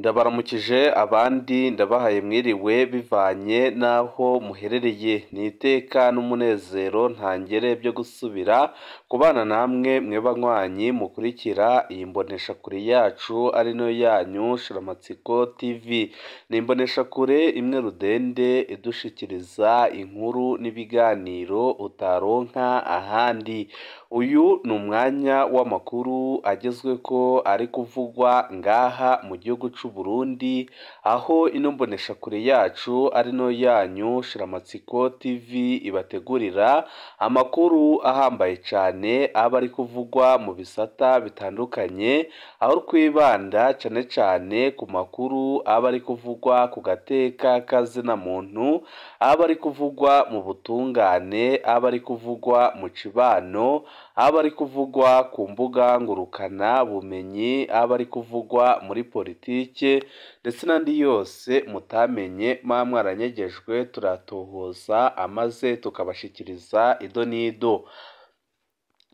Ndabaramukije abandi ndabahaye mwiriwe bivanye n'aho muherereye, ni iteka n'umunezero ntangere byo gusubira kubana namwe mwe banywanyi mukurikira iyi mboneshakure yacu ari nayo yanyu Shiramatsiko TV. Ni imboneshakure imwe rudende idushikiriza inkuru n'ibiganiro utaronka ahandi. Uyu ni umwanya w'amakuru agezweko ari kuvugwa ngaha mu gihugu c'u Burundi, aho ino mboneshakure yacu ari no yanyu Shiramatsiko TV ibategurira amakuru ahambaye cane aba ari kuvugwa mu bisata bitandukanye, aho twibanda cane cane ku makuru aba ari kuvugwa ku gateka kazina muntu, aba ari kuvugwa mu butungane, aba ari kuvugwa mu cibano, aba ari kuvugwa ku mbuga ngurukana bumenyi, aba ari kuvugwa muri politike ndetse n'andi yose mutamenye muba mwaranyegejwe, turatohoza amaze tukabashikiriza ido n'ido.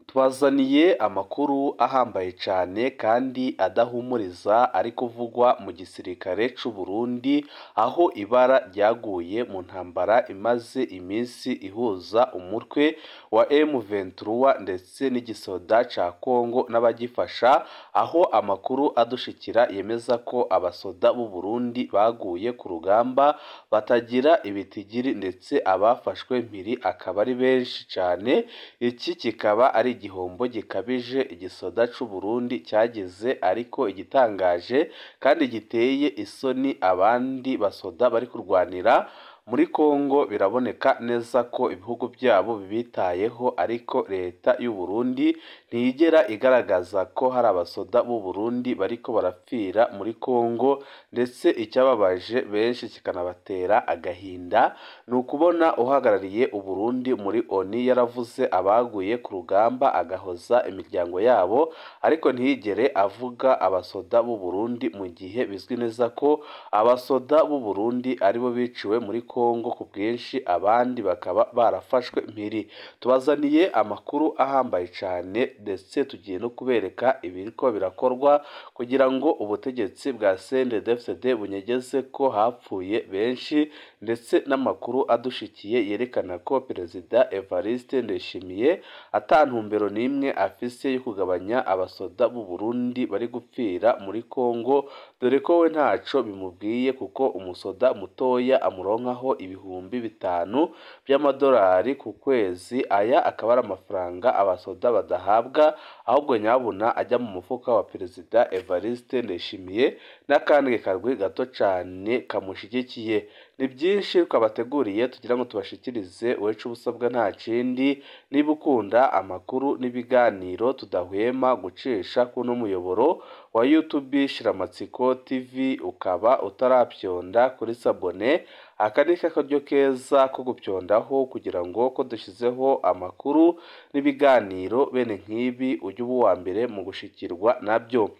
Tubazaniye amakuru ahambaye cane kandi adahumuriza ari kuvugwa mu gisirikare c'u Burundi, aho ibara ryaguye mu ntambara imaze iminsi ihuza umutwe wa M23 ndetse n'igisoda ca Congo n'abagifasha, aho amakuru adushikira yemeza ko abasoda b'u Burundi baguye ku rugamba batagira ibitigiri ndetse abafashwe mpiri akaba ari benshi cane. Iki kikaba ari igihombo gikabije igisoda c'u Burundi cyagize, ariko igitangaje kandi giteye isoni abandi basoda bari kurwanira muri Congo, biraboneka neza ko ibihugu byabo bibitayeho, ariko leta y'u Burundi ntiyigera igaragaza ko hari abasoda b'u Burundi bariko barapfira muri Congo. Ndetse icyababaje benshi kikanabatera agahinda ni ukubona uhagarariye u Burundi muri ONU yaravuze abaguye ku rugamba agahoza imiryango yabo, ariko ntiyigere avuga abasoda b'u Burundi, mu gihe bizwi neza ko abasoda b'u Burundi aribo biciwe muri Congo ku bwinshi, abandi bakaba barafashwe mpiri. Tubazaniye amakuru ahambaye cane ndetse tugiye no kubereka ibiriko birakorwa kugira ngo ubutegetsi bwa CNDD-FDD bunyegeze ko hapfuye benshi, ndetse n'amakuru adushikiye yerekana ko Perezida Evariste Ndayishimiye ata ntumbero n'imwe afise yo kugabanya abasoda b'u Burundi bari gupfira muri Congo, dore ko we ntaco bimubwiye kuko umusoda mutoya amuronkaho 5,000 by'amadolari ku kwezi. Aya akaba ari amafaranga abasoda badahabwa, ahubwo nyabuna ajya mu mufuka wa Perezida Evariste Ndayishimiye n'akandi karwi gato cane kamushigikiye. Ni byinshi twabateguriye tugira ngo tubashikirize, uwecu ubusabwa nta kindi, niba ukunda amakuru n'ibiganiro tudahwema gucisha kuno muyoboro wa YouTube Shiramatsiko TV, ukaba utarapyonda kuri sabone, aka ni akaryo keza ko gupyondaho kugira ngo ko dushyizeho amakuru n'ibiganiro bene nk'ibi ujye uba uwa mbere mu gushikirwa nabyo.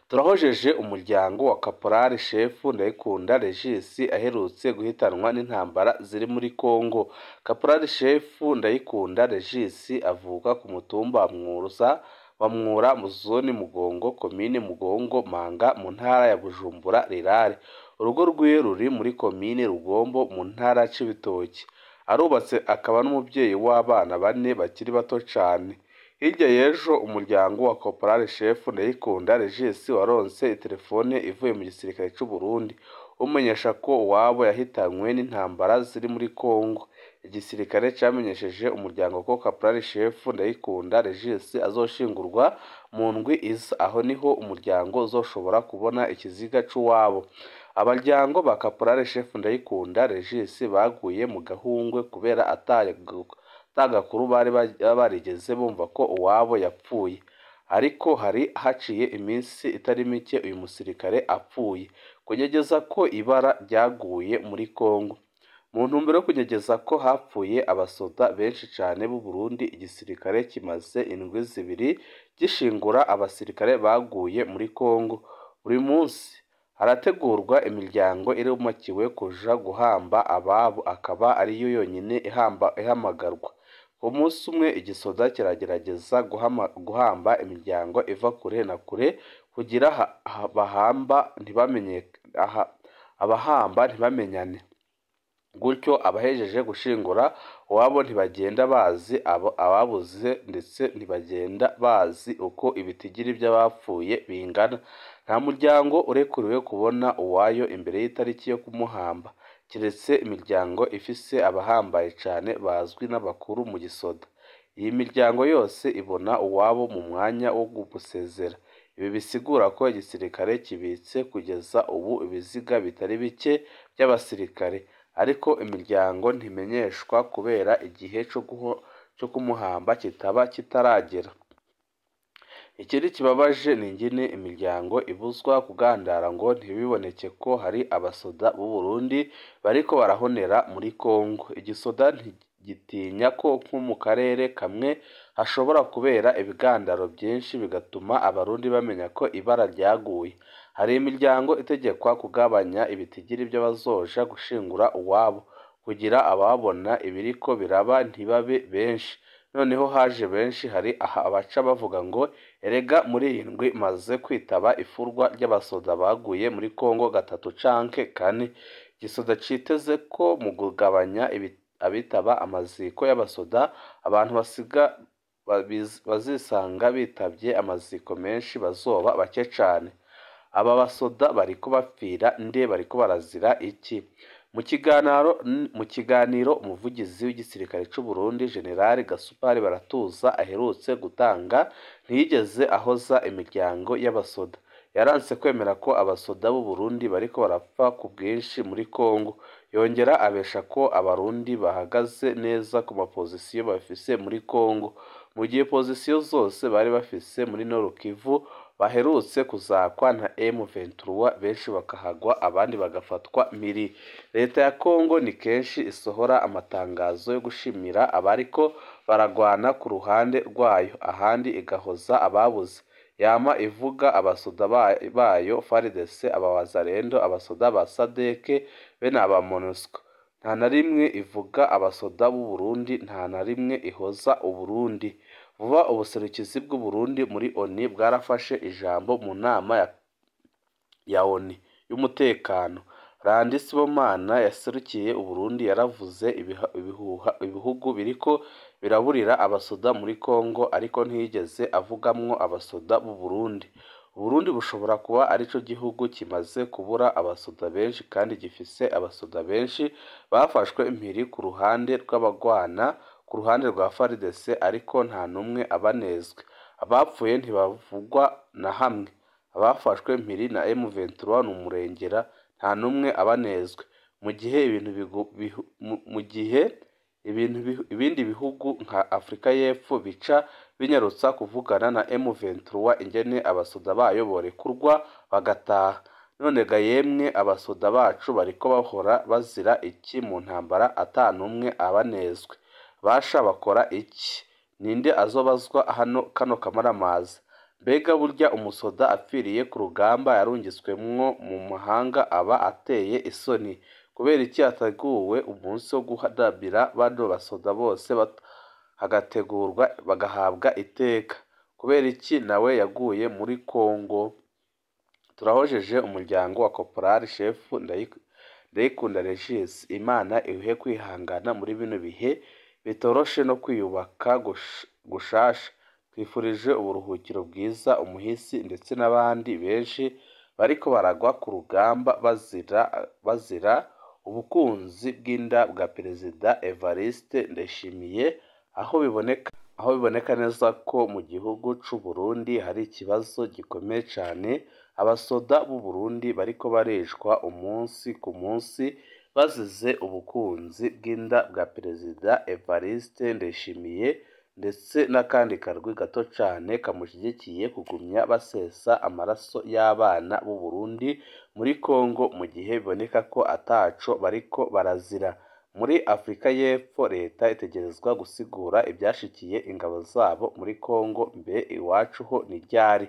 Turahojeje umuryango wa Kaporali Shefu Ndayikunda Regis aherutse guhitanwa n'intambara ziri muri Congo. Kaporali Shefu Ndayikunda Regis avuka ku mutumba wa Mwura mu zone Mugongo, komine Mugongo Manga, mu ntara ya Bujumbura Rirare. Urugo rwiwe ruri muri komine Rugombo mu ntara ya Cibitoke. Arubatse akaba n'umubyeyi w'abana bane bakiri bato cane. Hirya y'ejo umuryango wa Kaporali Shefu Ndayikunda Regis waronse itelefone ivuye mu gisirikare c'u Burundi umenyesha ko uwabo yahitanywe n'intambara ziri muri Congo. Igisirikare camenyesheje umuryango ko Kaporali Shefu Ndayikunda Regis azoshingurwa mu ndwi iza, aho niho umuryango uzoshobora kubona ikiziga c'uwabo. Abaryango ba Kaporali Shefu Ndayikunda Regis baguye mu gahungwe kubera atagakuru bari barigeze bumva ko uwabo yapfuye, ariko hari haciye iminsi itari mike uyu musirikare apfuye, kunyegeza ko ibara ryaguye muri Congo. Mu ntumbero yo kunyegeza ko hapfuye abasoda benshi cane b'u Burundi, igisirikare kimaze indwi zibiri gishingura abasirikare baguye muri Congo. Buri munsi harategurwa imiryango irumakiwe kuja guhamba ababo, akaba ariyo yonyine ihamagarwa. Umunsi umwe igisoda kiragerageza guhamba imiryango iva kure na kure kugira abahamba ntibamenyane. Gutyo abahejeje gushingura uwabo ntibagenda bazi ababuze, ndetse ntibagenda bazi uko ibitigiri by'abapfuye bingana. Nta muryango urekuriwe kubona uwayo imbere y'itariki yo kumuhamba, kiretse imiryango ifise abahambaye cane bazwi n'abakuru mu gisoda. Iyi miryango yose ibona uwabo mu mwanya wo gusezera. Ibi bisigura ko igisirikare kibitse kugeza ubu ibiziga bitari bike by'abasirikare, ariko imiryango ntimenyeshwa kubera igihe co kumuhamba kitaba kitaragera. Ikindi kibabaje ni ingene imiryango ibuzwa kugandara ngo ntibiboneke ko hari abasoda b'u Burundi bariko barahonera muri Kongo. Igisoda gitinya ko nko mu karere kamwe hashobora kubera ibigandaro byinshi bigatuma abarundi bamenya ko ibara ryaguye. Hari imiryango itegekwa kugabanya ibitigiri by'abazoja gushingura uwabo, kugira ababona ibiriko biraba ntibabe benshi. Noneho haje benshi, hari abaca bavuga ngo erega muri iyi ndwi maze kwitaba ifurwa ry'abasoda baguye muri Kongo 3 canke 4. Igisoda citeze ko mu kugabanya abitaba amaziko y'abasoda, abantu bazisanga bitavye amaziko menshi bazoba bake cane. Aba basoda bariko bapfira nde? Bariko barazira iki? Mu kiganiro umuvugizi w'igisirikare c'u Burundi General Gaspard Baratuza aherutse gutanga, ntiyigeze ahoza imiryango y'abasoda. Yaranse kwemera ko abasoda b'u Burundi bariko barapfa ku bwinshi muri Kongo. Yongera abesha ko abarundi bahagaze neza ku mapozisiyo bafise muri Kongo, mu gihe pozisiyo zose bari bafise muri Nord Kivu baherutse kuzakwa na M23, benshi bakahagwa abandi bagafatwa mpiri. Leta ya Kongo ni kenshi isohora amatangazo yo gushimira abariko baragwana ku ruhande rwayo, ahandi igahoza ababuze. Yama ivuga abasoda bayo FARDC, abawazalendo, abasoda ba SADC be n'aba MONUSCO. Nta na rimwe ivuga abasoda b'u Burundi, nta na rimwe ihoza Uburundi. Vuba ubuserukizi bw'u Burundi muri ONU bwarafashe ijambo mu nama ya ONU y'umutekano. Landry Sibomana yaserukiye Uburundi yaravuze ibihugu biriko biraburira abasoda muri Kongo, ariko ntiyigeze avugamwo abasoda b'u Burundi. Uburundi bushobora kuba arico gihugu kimaze kubura abasoda benshi kandi gifise abasoda benshi bafashwe impiri ku ruhande rw'abagwana ku ruhande rwa FARDC, ariko nta numwe abanezwe. Abapfuye ntibavugwa na hamwe. Abafashwe mpiri na M23 n'umurengera, nta numwe abanezwe. Mu gihe ibindi bihugu nka Afrika y'Epfo bica binyarutsa kuvugana na M23 ingene abasoda bayo borekurwa bagataha. None ga yemwe abasoda bacu bariko bahora bazira iki mu ntambara ata numwe abanezwe? Basha bakora iki? Ninde azobazwa hano kano kamaramaza? Mbega burya umusoda apfiriye ku rugamba yarungiswemwo mu mahanga aba ateye isoni? Kubera iki hateguwe umunsi wo guhadabira bano basoda bose hagategurwa bagahabwa iteka? Kubera iki nawe yaguye muri Kongo? Turahojeje umuryango wa Corporal Chef Ndayikunda Regis. Imana iwuhe kwihangana muri bino bihe bitoroshe no kwiyubaka gushasha. Twifurije uburuhukiro bwiza umuhisi ndetse n'abandi benshi bariko baragwa ku rugamba bazira ubukunzi bw'inda bwa Perezida Evariste Ndayishimiye, aho biboneka neza ko mu gihugu c'u Burundi hari ikibazo gikomeye cane. Abasoda b'u Burundi bariko barishwa umunsi ku munsi bazize ubukunzi bw'inda bwa Perezida Evariste Ndayishimiye, ndetse n'akandi karwi gato cane kamushigikiye kugumya basesa amaraso y'abana b'u Burundi muri Kongo, mu gihe biboneka ko ataco bariko barazira. Muri Afrika y'Epfo leta itegerezwa gusigura ivyashikiye ingabo zabo muri Kongo, mbe iwacu ho ni ryari?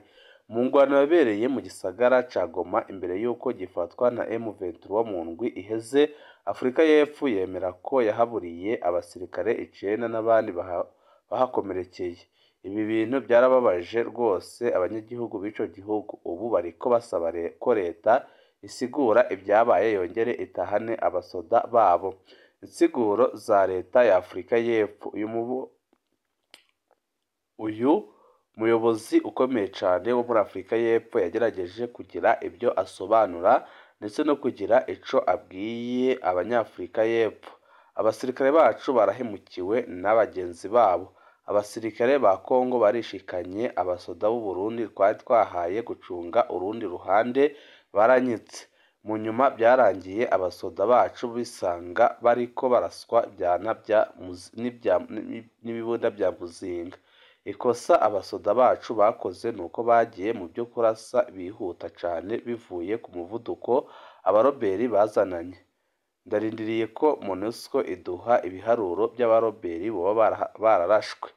Mu ngwano yabereye mu gisagara ca Goma imbere y'uko gifatwa na M23 mu ndwi iheze, Afrika y'Epfo yemera ko yahaburiye abasirikare 9 n'abandi bahakomerekeye. Ibi bintu byarababaje rwose abanyagihugu b'ico gihugu, ubu bariko basaba ko leta isigura ibyabaye yongere itahane abasoda babo. Insiguro za leta ya Afurika y'Epfo. Uyu muyobozi ukomeye cane wo muri Afurika y'Epfo yagerageje kugira ibyo asobanura ndetse no kugira ico abwiye abanyafurika y'Epfo. Abasirikare bacu barahemukiwe na bagenzi babo. Abasirikare ba Kongo barishikanye, abasoda b'u Burundi twari twahaye gucunga urundi ruhande baranyitse. Mu nyuma byarangiye abasoda bacu bisanga bariko baraswa n'ibibunda bya muzinga. Ikosa abasoda bacu bakoze nuko bagiye mu byo kurasa bihuta cane bivuye ku muvuduko abaroberi bazananye. Ndarindiriye ko MONUSCO iduha ibiharuro by'abaroberi boba bararashwe,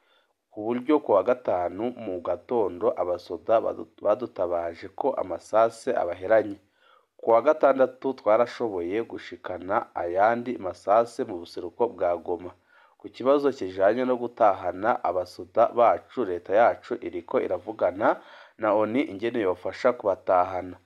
ku buryo kuwa gatanu mu gatondo abasoda badutabaje ko amasase abaheranye. Kuwa gatandatu twarashoboye gushikana ayandi masase mu buseruko bwa Goma. Ku kibazo kijanye no gutahana abasoda bacu, leta yacu iriko iravugana na ONU ingene yofasha kubatahana.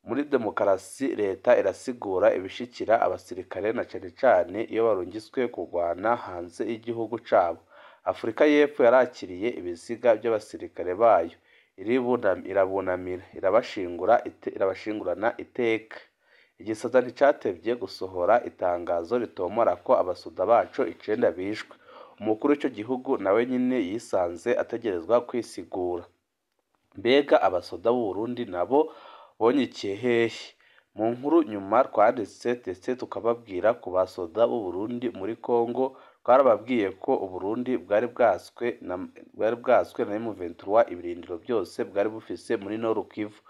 Muri demokarasi leta irasigura ibishikira abasirikare na cane cane iyo barungitswe kurwana hanze y'igihugu cabo. Afurika y'Epfo yarakiriye ibiziga by'abasirikare bayo, irabunamira, irabashingurana iteka. Igisata nticatevye gusohora itangazo ritomora ko abasoda baco 9 bishwe. Umukuru w'ico gihugu nawe nyene yisanze ategerezwa kwisigura. Mbega abasoda b'u Burundi nabo bonyikiye hehe? Mu nkuru nyuma twanditse ndetse tukababwira ku basoda b'u Burundi muri Kongo, twarababwiye ko Uburundi bwari bwatswe na M23 ibirindiro byose bwari bufise muri Nord Kivu.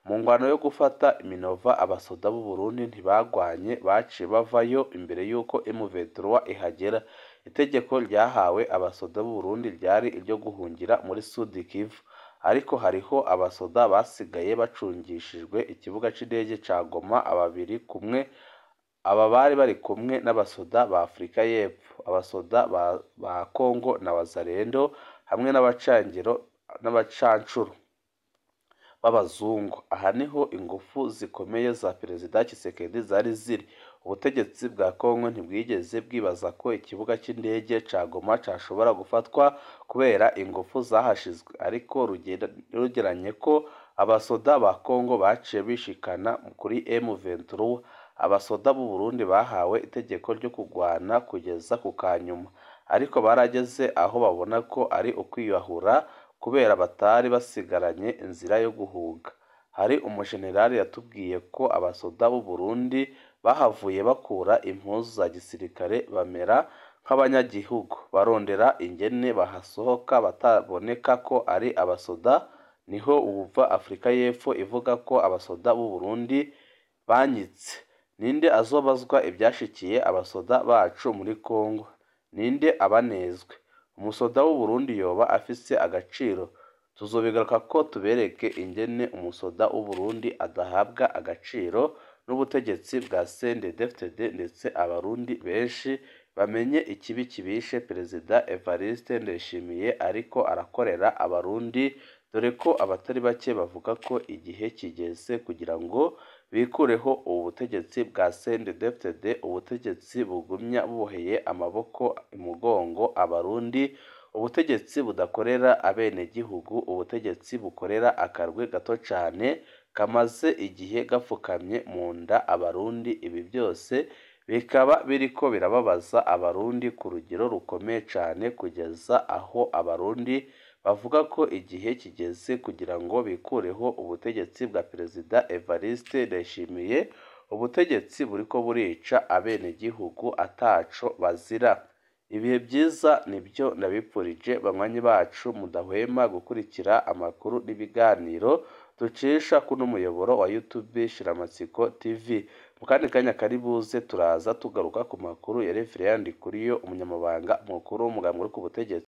Mu ngwano yo gufata Minova, abasoda b'u Burundi ntibagwanye, baciye bavayo imbere y'uko M23 ihagera. Itegeko ryahawe abasoda b'u Burundi ryari iryo guhungira muri Sud Kivu, ariko hariho abasoda basigaye bacungishijwe ikibuga c'indege ca Goma, aba bari bari kumwe n'abasoda ba Afurika y'Epfo, abasoda ba Kongo na Wazalendo hamwe n'abacancuro b'abazungu. Aha niho ingufu zikomeye za Perezida Tshisekedi zari ziri. Ubutegetsi bwa Kongo ntibwigeze bwibaza ko ikibuga c'indege ca Goma cashobora gufatwa kubera ingufu zahashizwe, ariko rugeranye ko abasoda ba Kongo baciye bishikana kuri M23. Abasoda b'u Burundi bahawe itegeko ryo kugwana kugeza ku kanyuma, ariko barageze aho babona ko ari ukwiyahura kubera batari basigaranye inzira yo guhunga. Hari umujenerali yatubwiye ko abasoda b'u Burundi bahavuye bakura impuzu za gisirikare bamera nk'abanyagihugu, barondera ingene bahasohoka bataboneka ko ari abasoda. Niho uwuva Afurika y'Epfo ivuga ko abasoda b'u Burundi banyitse. Ninde azobazwa ibyashikiye abasoda bacu muri Kongo? Ninde abanezwe? Umusoda w'u Burundi yoba afise agaciro? Tuzobigaruka ko tubereke ingene umusoda w'u Burundi adahabwa agaciro n'ubutegetsi bwa CNDD-FDD, ndetse abarundi benshi bamenye ikibi kibishe Perezida Evariste Ndayishimiye ariko arakorera abarundi, dore ko abatari bake bavuga ko igihe kigeze kugira ngo bikureho ubu butegetsi bwa CNDD-FDD, ubutegetsi bugumya buboheye amaboko imugongo abarundi, ubutegetsi budakorera abenegihugu, ubutegetsi bukorera akarwi gato cane kamaze igihe gapfukamye mu nda abarundi. Ibi byose bikaba biriko birababaza abarundi ku rugero rukomeye cane, kugeza aho abarundi bavuga ko igihe kigeze kugira ngo bikureho ubutegetsi bwa Perezida Evariste Ndayishimiye, ubutegetsi buriko burica abenegihugu ataco bazira. Ibihe byiza nibyo ndabipfurije banywanyi bacu mudahwema gukurikira amakuru n'ibiganiro ducisha kuno muyoboro wa YouTube Shiramatsiko TV. Mu kandi kanya kari buze turaza tugaruka ku makuru ya Reverend Ndikuriyo, umunyamabanga mukuru w'umugambi uri ku butegetsi.